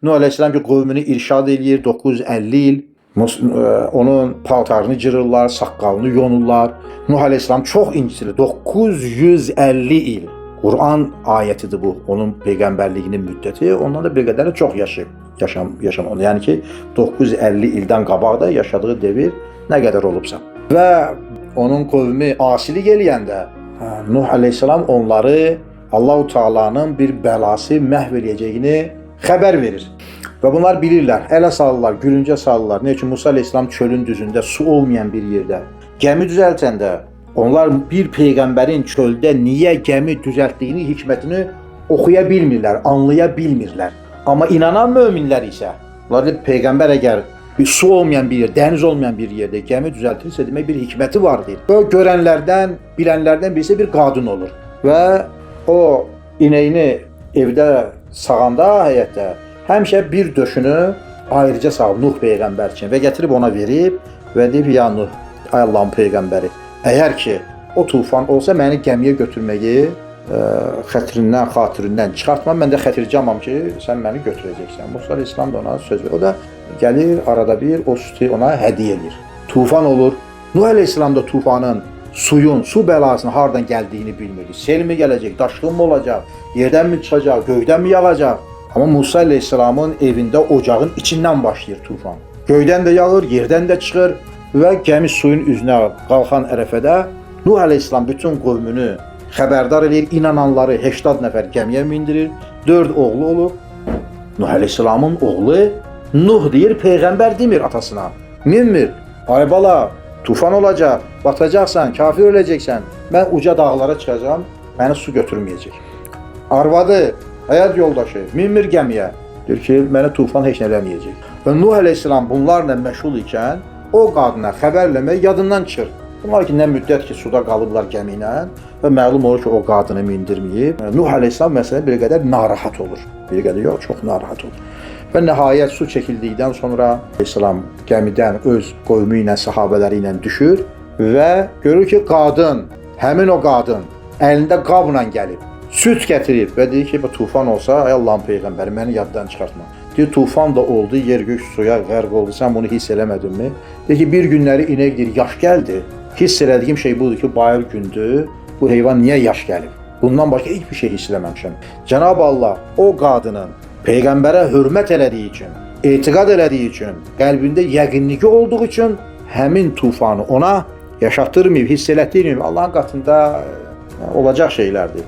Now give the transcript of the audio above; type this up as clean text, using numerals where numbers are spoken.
Nuh əleyhissalam ki, qövmünü irşad eləyir 950 il. Onun paltarını cırırlar, saqqalını yonurlar. Nuh əleyhissalam çox incitilir. 950 il. Quran ayətidir bu. Onun peyğəmbərliyinin müddəti. Ondan da bir qədər də çox yaşayıb. Yaşam onu. Yəni ki, 950 ildən qabaq da yaşadığı devir nə qədər olubsa. Və onun qövmi asilik eləyəndə Nuh əleyhissalam onları Allahu Taala'nın bir bəlası məhv eləyəcəyini xəbər verir. Və bunlar bilirlər, ələ salırlar, gülüncə salırlar. Niyə ki, Musa əleyhissalam çölün düzündə su olmayan bir yerdə gəmi düzəltəndə onlar bir peyğəmbərin çöldə niyə gəmi düzəltdiyini, hikmətini oxuya bilmirlər, anlaya bilmirlər. Amma inanan möminlər isə, onlar deyir, peyğəmbər əgər bir su olmayan bir yer, dəniz olmayan bir yerdə gəmi düzəltirsə, demək bir hikməti var deyir. Və görənlərdən, bilənlərdən birisi bir qadın olur və o inəyini evdə sağanda həyətdə həmişə bir döşünü ayrıca sağıb Nuh peyğəmbər üçün və gətirib ona verib və deyib, ya Nuh, ay Allahın peyğəmbəri, əgər ki o tufan olsa məni gəmiyə götürməyi xətrindən, xatirindən çıxartma, mən də xətircamam ki, sən məni götürəcəksən. Musa əleyhissalam da ona söz verir. O da gəlir arada bir o sütü ona hədiyyə edir. Tufan olur. Nuh əleyhissalam da tufanın, suyun, su bəlasının hardan gəldiyini bilmirdi. Sel mi gələcək, daşqın mı olacaq, yerdənmi çıxacaq, göydənmi yağacaq? Amma Musa əleyhissalamın evində ocağın içindən başlayır tufan. Göydən də yağır, yerdən də çıxır və gəmi suyun üzünə qalxan ərəfədə Nuh əleyhissalam bütün qövmünü xəbərdar eləyir, inananları 80 nəfər gəmiyə mindirir, 4 oğlu olub. Nuh əleyhissalamın oğlu Nuh deyir, peyğəmbər demir atasına. Minmir. Ay bala, tufan olacaq, batacaqsan, kafir öləcəksən. Mən uca dağlara çıxacağam, məni su götürməyəcək. Arvadı, həyat yoldaşı minmir gəmiyə. Deyir ki, məni tufan heç nə eləməyəcək. Və Nuh əleyhissalam bunlarla məşğul ikən o qadına xəbər eləmək yadından çıxır. Bunlar ki, nə müddət ki suda qalıblar gəmi ilə və məlum olur ki, o qadını mindirməyib. Nuh əleyhissalam məsələn bir qədər narahat olur. Bir qədər yox, çox narahat olur. Və nəhayət su çəkildikdən sonra əleyhissalam gəmidən öz qövmü ilə, sahabələri ilə düşür və görür ki, qadın, həmin o qadın əlində qabla gəlib, süd gətirib və deyir ki, bu tufan olsa, ay Allahın peyğəmbəri, məni yaddan çıxartma. Deyir, tufan da oldu, yer gök suya qərq oldu, sən bunu hiss eləmədinmi? Deyir ki, bir günləri inək deyir, yaş gəldi. Hiss elədiyim şey budur ki, bayır gündür, bu heyvan niyə yaş gəlib? Bundan başqa heç bir şey hiss eləməmişəm. Cənab Allah o qadının peyğəmbərə hörmət elədiyi üçün, etiqad elədiyi üçün, qəlbində yəqinliki olduğu üçün həmin tufanı ona yaşatdırmayıb, hiss elətdirməyib. Allahın qatında olacaq şeylərdir.